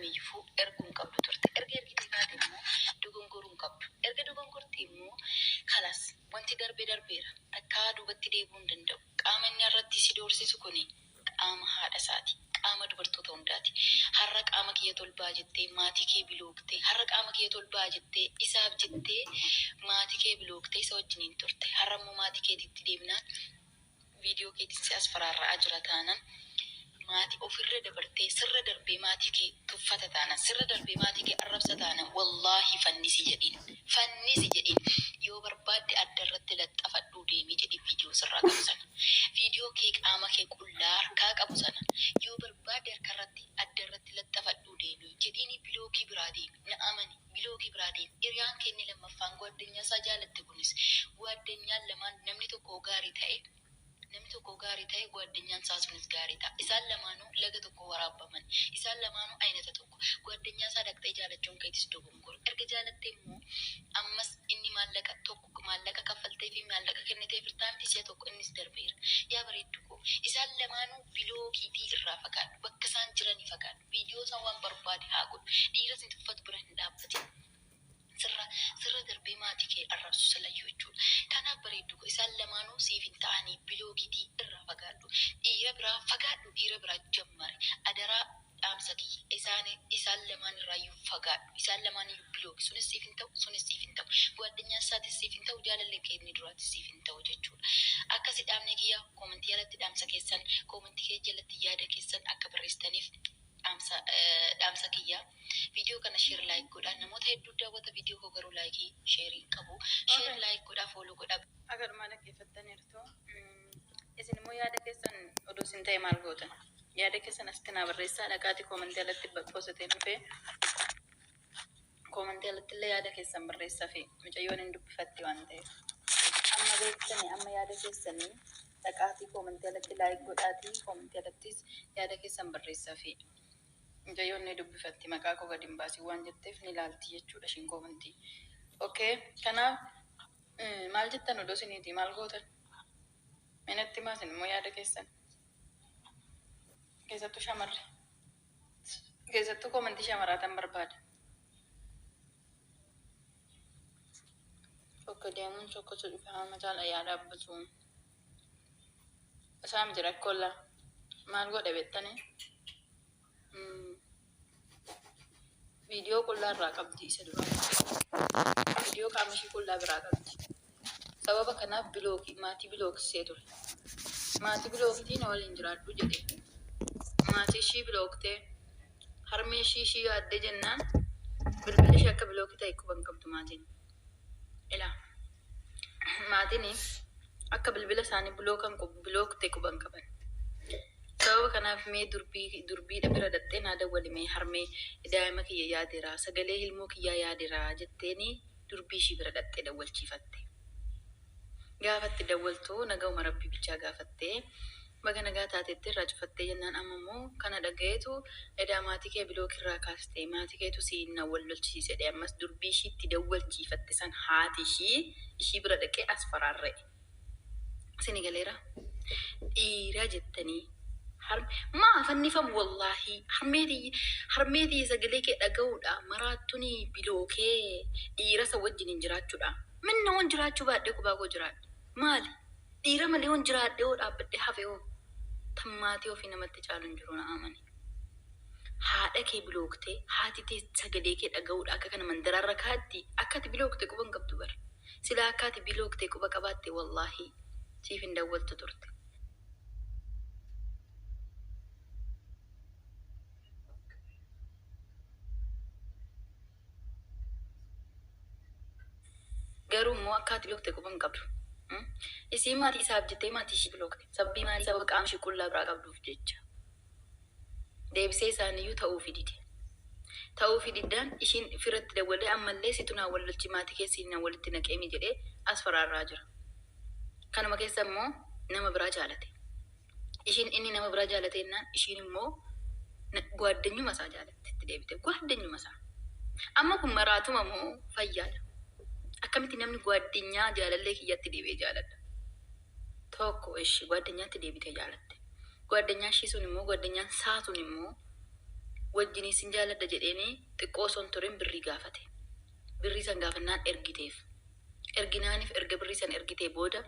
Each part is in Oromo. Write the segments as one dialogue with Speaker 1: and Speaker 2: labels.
Speaker 1: kamiyyuu erguu hin qabdu turte. Erga ergitee kaate immoo dogongoruu hin qabdu. Erga dogongorte immoo kalas wanti darbe darbeera. Takkaa duubatti deebi'uu hin danda'u. Qaama inni irratti si doorsisu kuni qaama haadha isaati. Qaama dubartoota hundaati. Har'a qaama kiyya tolbaa jettee maatii kee bilooktee, har'a qaama kiyya tolbaa jettee isaaf jettee maatii kee bilooktee isa wajjiniin turte. Har'a immoo maatii keetitti deemnaan viidiyoo keetiin si as faraarra'aa jira taanan, maatii ofirra dabartee sirra darbee maatii kee tuffata taanan, sirra darbee maatii kee arrabsa taanan, wallaahi fannisi jedhiin. Fannisi jedhiin. Yoo barbaadde adda irratti laxxafadhuu deemii jedhi viidiyoo sirraa qabu sana. Viidiyoo kee qaama kee qullaa harkaa qabu sana yoo barbaadde harka irratti adda irratti laxxafadhuu deemii jedhiini bilookii biraa deemi. Na amani, bilookii biraa deemi. Hiriyaan kee inni lammaffaan gwaaddanyaa isaa jaalatte kunis gwaaddanyaan lamaan namni tokko gaarii ta'e namni tokko gaarii ta'e gwaaddenyaan isaa sunis gaarii ta'a. Isaan lamaanuu laga tokko waraabbaman. Isaan lamaanuu aynata tokko. Gwaaddenyaa isaa dhaqxee jaalachuun keetis dogongora. Erga jaalattee immoo ammas inni maallaqa tokko maallaqa kaffaltee fi maallaqa kennitee firtaa miti si'a tokko innis darbeera. Yaa bareeddu koo, isaan lamaanuu bilookiitii irraa fagaadhu. Bakka isaan jiranii fagaadhu. Viidiyoo isaa waan barbaade haa godhu. Dhiira sin tuffatu bira hin dhaabbatin. Sirra darbee maatii kee arrabsu silayyuu jechuudha. Kanaaf bareeddu koo, isaan lamaanuu siif hin ta'anii, bilookiitii irraa fagaadhu. Dhiira biraa fagaadhu, dhiira biraa jammari. Adaraa dhaamsa kiyya. Isaan lamaan irraayyuu fagaadhu. Isaan lamaaniyyuu bilooki. Sunis siif hin ta'u, sunis siif hin ta'u. Gwaaddenyaan isaatis siif hin ta'u, jaalalleen kee inni duraatis siif hin ta'u jechuudha. Akkasi dhaamne kiyya koomentii jalatti dhaamsa keessan, koomentii kee jalatti yaada keessan akka barreessitaniif dhaamsa kiyya. Viidiyoo kana share, like godhaa. Namoota hedduu daawwata viidiyoo koo, garuu like, share hin qabu. Share, like godhaa, follow godhaa.
Speaker 2: Agarumaa dhaggeeffattaniirtu. Isin immoo yaada keessan odoo isin ta'e maal gootan? Yaada keessan asitti naa barreessaa, dhaqaatii koomentii alatti poositee dhufee koomentii alatti illee yaada keessan barreessaa fi mucayyoon hin dubbifatti waan ta'eef. Amma beektanii, amma yaada keessanii dhaqaatii koomentii alatti like godhaatii koomentii alattis yaada keessan barreessaa fi mucayyoon ni dubbifatti, maqaa koo gadi hin baasin waan jetteef ni ilaalti jechuudha ishiin koomentii. Okay, kanaaf maal jettan, odoo isiniiti maal gootan? Minatti maasin immoo yaada keessan. Keessattuu shamarri. Keessattuu koomentii shamaraatan barbaada. Tokko deemuun tokkotu dhufe hamma caala yaa dhaabbatu. Isaa miti rakkoolla. Maal godhe beektanii? Viidiyoo qullaa irraa qabdi isa dura. Viidiyoo qaama ishii qullaa biraa qabdi. Sababa kanaaf bilookii maatii bilookisee ture. Maatii bilookitii na waliin jiraadhu jedhee. Maatii ishii bilooktee harmee ishii yaaddee jennaan bilbilli ishee akka bilookii ta'e quba hin qabdu maatiin. Ilaa, maatiin akka bilbila isaanii bilookan bilookte quba hin qaban. Sababa kanaaf mee durbii durbiidha bira dhattee naa dawwali, mee harmee daa'ima kiyya yaadeera, sagalee ilmoo kiyyaa yaadeera jetteeni durbii ishii bira dhattee dawwalchiifatte. Gaafatti dawwaltu nagahuma rabbii bichaa gaafattee, baga nagaa taateetti irraa cufattee jennaan, amma immoo kana dhagayeetu edaa maatii kee bilookii irraa kaaste, maatii keetu siin na wal lolchisiise jedhee ammas durbii ishiitti dawwalchiifatte san haati ishii bira dhaqee as faraarra'e. Isin galeera. Dhiira jettanii harme maa fannifamu? Wallaahi harmeetii sagalee kee dhaga'uudha maraattuni bilookee dhiira isa wajjin hin jiraachuudha. Minna hon jiraachuu baadhee kubaa koo jiraadhe. Maali? Dhiira malee hon jiraadhee hoo dhaabbadhee hafe hoo? Tan maatii ofii namatti caalu hin jiru, na amani. Haadha kee bilooktee haati tee sagalee kee dhaga'uudha akka kana mandaraarra kaatti akka ati bilookte quba hin qabdu bara. Silaa akka ati bilooktee quba qabaatte, wallaahi siif hin dawwaltu turte. Garuu immoo akka ati bilookte quba hin qabdu. Isiin maatii isaaf jettee maatii ishii bilookte. Sababbii maalii? Sababa qaama ishii qullaa biraa qabduuf jecha. Deebisee isaaniyyuu ta'uufi dide. Ta'uufi diddaan ishiin firatti dawwalee ammallee situ naa wal lolchi, maatii keessi na walitti naqeemi jedhee as faraarraa jira. Kanuma keessa immoo nama biraa jaalate. Ishiin inni nama biraa jaalate jennaan ishiin immoo gwaaddenyuma isaa jaalatte, itti deebite gwaaddenyuma isaa. Amma kun maraatuma moo fayyaadha? Akkamitti namni gwaaddenyaa jaalallee kiyyatti deebi'ee jaaladha? Tokko ishi gwaaddenyaatti deebitee jaalatte. Gwaaddenyaan ishii sun immoo, gwaaddenyaan isaa sun immoo Wajjinii sin jaaladha jedheenii xiqqoo osoo hin turin birrii gaafate. Birrii san gaafannaan ergiteef. Erginaaniif erga birrii san ergitee booda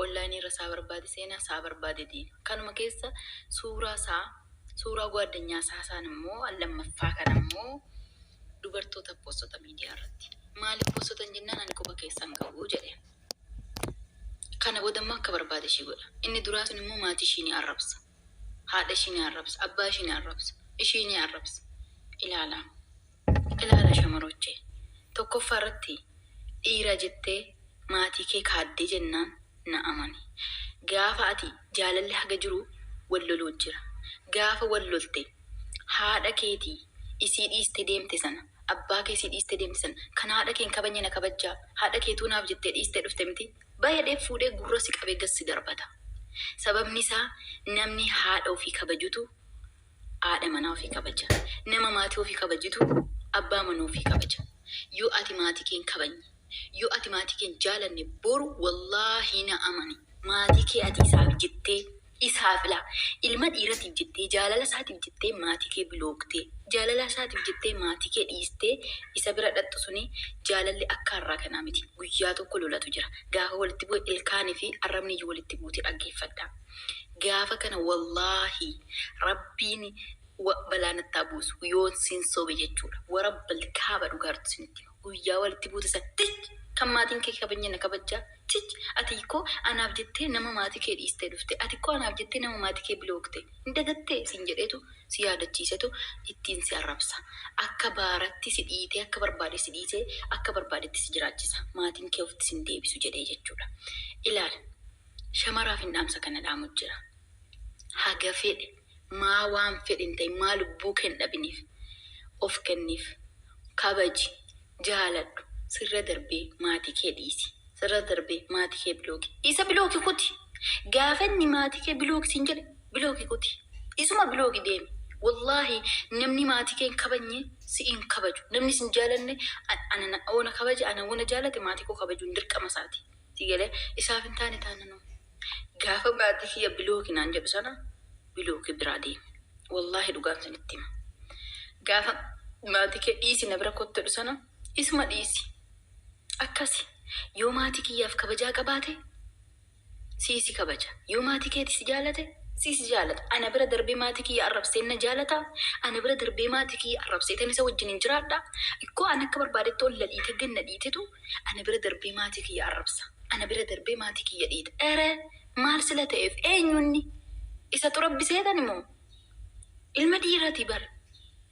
Speaker 2: onlaayinii irra isaa barbaade seenaa isaa barbaade deema. Kanuma keessa suuraa isaa suuraa gwaaddanyaa isaa isaan immoo lammaffaa kana immoo dubartoota poostota miidiyaa irratti. Maaliif poostotan jennaan ani quba keessan qabu jedhe. Kana booda immoo akka barbaade ishii godha. Inni duraa sun immoo maatii ishii ni arrabsa. Haadha ishii ni arrabsa. Abbaa ishii ni arrabsa. Ishii ni arrabsa. Ilaala. Ilaala shamarochee. Tokkoffaa irratti dhiira jettee maatii kee kaaddee jennaan na amani. Gaafa ati jaalalli haga jiru wal loluu jira. Gaafa wal lolte haadha keetii isii dhiiste deemte sana abbaa kee isii dhiiste deemte sana kan haadha kee hin kabajne na kabajjaa haadha keetuu naaf jettee dhiistee dhufte miti baay'ee fuudhee gurra si qabee gas si darbata. Sababni isaa namni haadha ofii kabajutu haadha manaa ofii kabaja. Nama maatii ofii kabajutu abbaa manaa ofii kabaja. Yoo ati maatii kee hin kabajne, yoo ati maatii kee hin jaalanne boru wallaahi na amani. Maatii kee ati isaaf jettee isaaf laa ilma dhiiratiif jettee jaalala isaatiif jettee maatii kee bilooktee jaalala isaatiif jettee maatii kee dhiistee isa bira dhaqxu suni jaalalli akka har'aa kanaa miti. Guyyaa tokko lolatu jira. Gaafa walitti bu'e ilkaanii fi arrabni iyyuu walitti buute dhaggeeffadhaa. Gaafa kana wallaahi rabbiin balaa nattaa buusu yoon sin sobe jechuudha. Warabbal kaaba dhugaartu sinitti hima. Guyyaa walitti buute san tich kan maatiin kee kabajne na kabajjaa tich ati koo anaaf jettee nama maatii kee dhiistee dhufte ati koo anaaf jettee nama maatii kee bilookte hin dagattee sin jedheetu si yaadachiisetu ittiin si arrabsa. Akka baaratti si dhiitee akka barbaade si dhiisee akka barbaadetti si jiraachisa. Maatiin kee ofitti sin deebisu jedhee jechuudha. Ilaala. Shamaraaf hin dhaamsa kana dhaamu jira. Haga fedhe maa waan fedhe hin ta'in maa lubbuu kee hin dhabiniif of kenniif kabaji jaaladhu sirra darbee maatii kee dhiisi sirra darbee maatii kee bilooki isa bilooki kuti gaafa inni maatii kee bilooki siin jedhe bilooki kuti isuma bilooki deemi wallaahi namni maatii kee hin kabajne si hin kabaju namni sin jaalanne ana oona kabaje ana oona jaalate maatii koo kabajuun dirqama isaati si galee isaaf hin taane taananoo. Gaafa maatii kiyya bilooki naan jedhu sana bilooki biraa deeme. Wallaahi dhugaan sinitti hima. Gaafa maatii kee dhiisi na bira kottu jedhu sana isuma dhiisi. Akkasi yoo maatii kiyyaaf kabajaa qabaate siisi kabaja. Yoo maatii keeti si jaalate siisi jaalata. Ana bira darbee maatii kiyya arrabsee na jaalata. Ana bira darbee maatii kiyya arrabsee tan isa wajjin hin jiraadha. Ikkoo ana akka barbaadetti ol na dhiite gad na dhiitetu ana bira darbee maatii kiyya arrabsa. Ana bira darbee maatii kiyya dhiita. Ere maal sila ta'eef eenyunni isa xurabbiseetan immoo ilma dhiirati bar.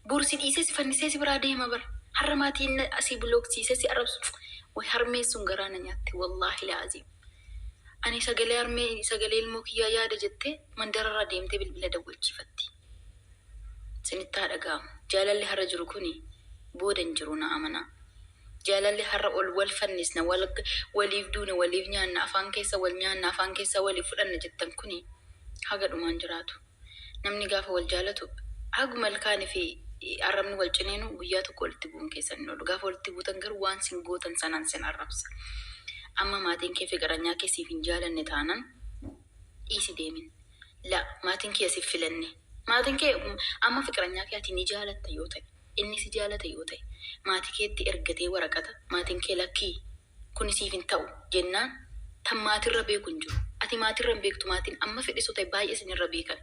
Speaker 2: Boru si dhiisee si fannisee si biraa deema bar. Har'a maatiin asii bilooksiisee si arrabsu. Way harmeen sun garaa na nyaatte wallaahi laaziim. Ani sagalee harmee sagalee ilmoo kiyyaa yaada jettee mandararra deemtee bilbila dawwalchiifatti. Sinitti haa dhaga'amu. Jaalalli har'a jiru kuni booda hin jiru na amanaa. Jaalalli har'a ol wal fannisna wal waliif duune waliif nyaanna afaan keessa wal nyaanna afaan keessa waliif fudhanna jettan kuni haga dhumaan jiraatu. Namni gaafa wal jaalatu haguma ilkaanii fi arrabni wal ciniinu guyyaa tokko walitti bu'uun keessan hin oolu. Gaafa walitti buutan garuu waan sin gootan sanaan sin arrabsa. Amma maatiin kee fi garanyaa kee siif hin jaalanne taanan dhiisi deemin. La maatiin kee siif filanne. Maatiin kee amma fiqiranyaa kee ati ni jaalatta yoo ta'e inni si jaalata yoo ta'e maatii keetti ergatee waraqata maatiin kee lakkii kuni siif hin ta'u jennaan tan maatirra beeku hin jiru. Ati maatirra hin beektu maatiin amma fedhisu ta'e baay'ee isinirra beekan.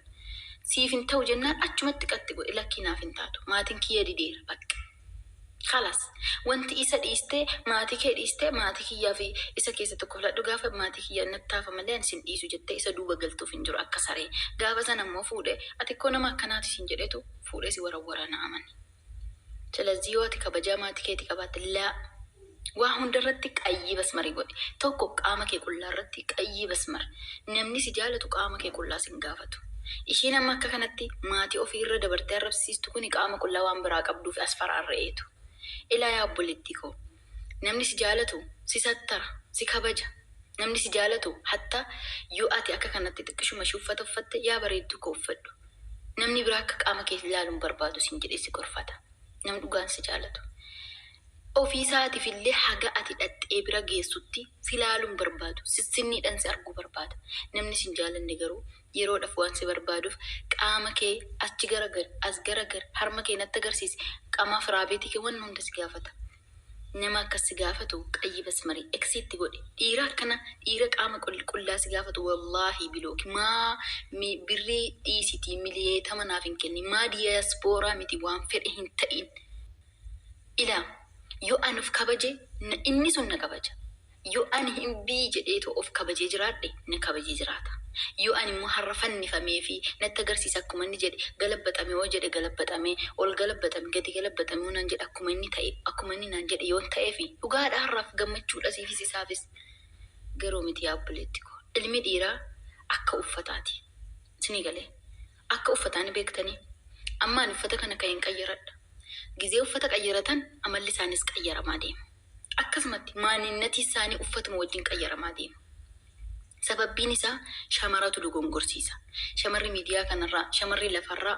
Speaker 2: Siif hin ta'u jennaan achumatti qatti godhe lakkii naaf hin taatu. Maatiin kiyya dideera bakka. Kalas wanti isa dhiistee maatii kee dhiistee maatii kiyyaa fi isa keessa tokko filadhu gaafa maatii kiyya nattaafa malee ani sin dhiisu jettee isa duuba galtuuf hin jiru akka saree. Gaafa sana immoo fuudhee ati koo nama akkanaati sin jedhetu fuudhee si warawwara na amani. Silazii yoo ati kabajaa maatii keetii qabaatte laa waa hundarratti qayyii basmarii godhi. Tokko qaama kee qullaa irratti qayyii basmar. Namni si jaalatu qaama kee qullaa sin gaafatu. Ishiin amma akka kanatti maatii ofii irra dabartee arrabsiistu kuni qaama qullaa waan biraa qabduuf as faraarra'eetu. Ilaa yaa obboleettii koo. Namni si jaalatu si sattara, si kabaja. Namni si jaalatu hatta yoo ati akka kanatti xiqqishuma ishii uffata uffatte yaa bareedduu koo uffadhu. Namni biraa akka qaama kee ilaalu hin barbaadu sin jedhee si gorfata. Namni dhugaan si jaalatu.
Speaker 1: Ofii isaatiif illee haga ati dhaxxee bira geessutti si laaluun barbaadu. Sissinniidhaan si arguu barbaada. Namni sin jaalanne garuu yeroodhaaf waan si barbaaduuf qaama kee achi garagar, as garagar, harma kee natti agarsiisi. Qaama firaabeetii kee waan hunda si gaafata. Nama akkas si gaafatu qayyi basmarii eksiitti godhe. Dhiira akkana dhiira qaama qullaa si gaafatu wallaahi bilooki. Maa birrii dhiisitii miliyeetama naaf hin kenni. Maa diyaaspooraa miti waan fedhe hin ta'in. Ilaa yoo ani of kabaje inni sun na kabaja. Yoo ani hin bii jedheetoo of kabajee jiraadhe na kabajee jiraata. Yoo ani immoo har'a fannifamee fi natti agarsiisa akkuma inni jedhe galabbaxame yoo jedhe galabbaxamee ol galabbaxame gadi galabbaxame yoo naan jedhe akkuma inni ta'e akkuma inni naan jedhe yoo ta'ee fi dhugaadha har'aaf gammachuudha siifis isaafis garuu miti yaa obboleetti koo. Ilmi dhiiraa akka uffataati. Isinii galee akka uffataa ni beektanii amma ani uffata kana kan hin qayyaradha. Gizee uffata qayyaratan amalli isaanis qayyaramaa deema. Akkasumatti maaninnatii isaanii uffatuma wajjin qayyaramaa deema. Sababbiin isaa shamaratu dogongorsiisa. Shamarri miidiyaa kanarraa, shamarri lafarraa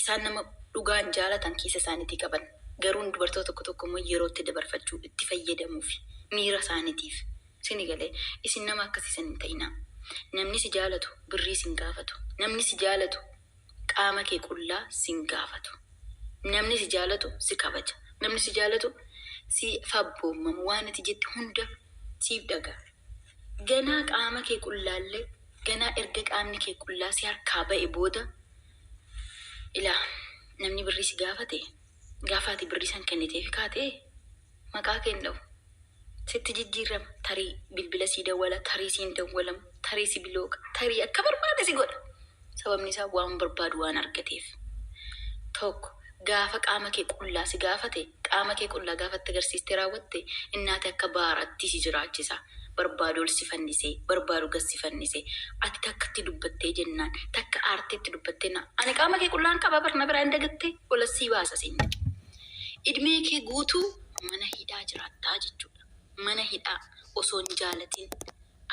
Speaker 1: isaan nama dhugaan jaalatan keessa isaaniitii qaban. Garuu dubartoota tokko tokko immoo yeroo itti dabarfachuu itti fayyadamuuf miira isaaniitiif. Isinii galee isin nama akkasiisan hin ta'inaa. Namni si jaalatu birrii sin gaafatu. Namni si jaalatu qaama kee qullaa sin gaafatu. Namni si jaalatu si kabaja. Namni si jaalatu si fabboommama. Waan ati jette hunda siif dhaga'a. Ganaa qaama kee qullaallee ganaa erga qaamni kee qullaa si harkaa ba'e booda ilaa namni birrii si gaafate gaafa ati birrii san kenniteef kaatee maqaa kee hin dha'u. Sitti jijjiirama. Tarii bilbila sii dawwala, tarii siin dawwalamu, tarii si bilooka, tarii akka barbaade si godha. Sababni isaa waan barbaadu waan argateef. Tokko gaafa qaama kee qullaa si gaafate qaama kee qullaa gaafa itti agarsiistee raawwatte innaati akka baaratti si jiraachisa. Barbaadu ol si fannisee, barbaadu gad si fannisee. Ati takka itti dubbattee jennaan, takka aartee itti dubbattee na ani qaama kee qullaan qaba bar na biraa hin dagattee ol as sii baasa siin jedha. Idmee kee guutuu mana hidhaa jiraattaa jechuudha. Mana hidhaa osoo hin jaalatin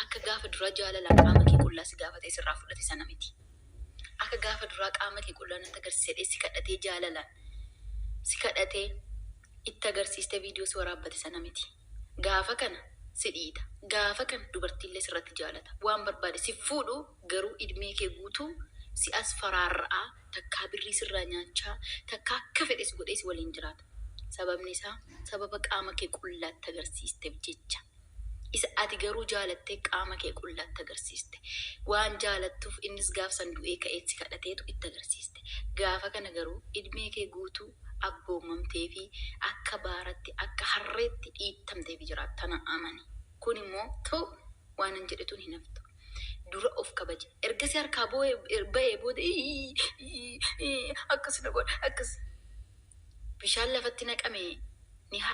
Speaker 1: akka gaafa duraa jaalalaan qaama kee qullaa si gaafatee sirraa fudhate sana miti. Akka gaafa duraa qaama kee qullaa natti agarsiisi jedhee si kadhatee jaalalaan si kadhatee itti agarsiistee viidiyoo si waraabbate sana miti. Gaafa kana si dhiita. Gaafa kana dubartiillee sirratti jaalata. Waan barbaade si fuudhu garuu idmee kee guutuu si as faraarra'aa takkaa birrii sirraa nyaachaa takkaa akka fedhe si godhee si waliin jiraata. Sababni isaa sababa qaama kee qullaatti agarsiisteef jecha. Isa ati garuu jaalattee qaama kee qullaatti agarsiiste. Waan jaalattuuf innis gaaf san du'ee ka'ee si kadhateetu itti agarsiiste. Gaafa kana garuu idmee kee guutuu abboomamtee fi akka baaratti akka harreetti dhiittamtee fi jiraatta na amani. Kun immoo ta'u waan hin jedhetuun hin haftu. Dura of kabaji. Erga si harkaa ba'ee booda akkas na godha akkas. Bishaan lafatti naqame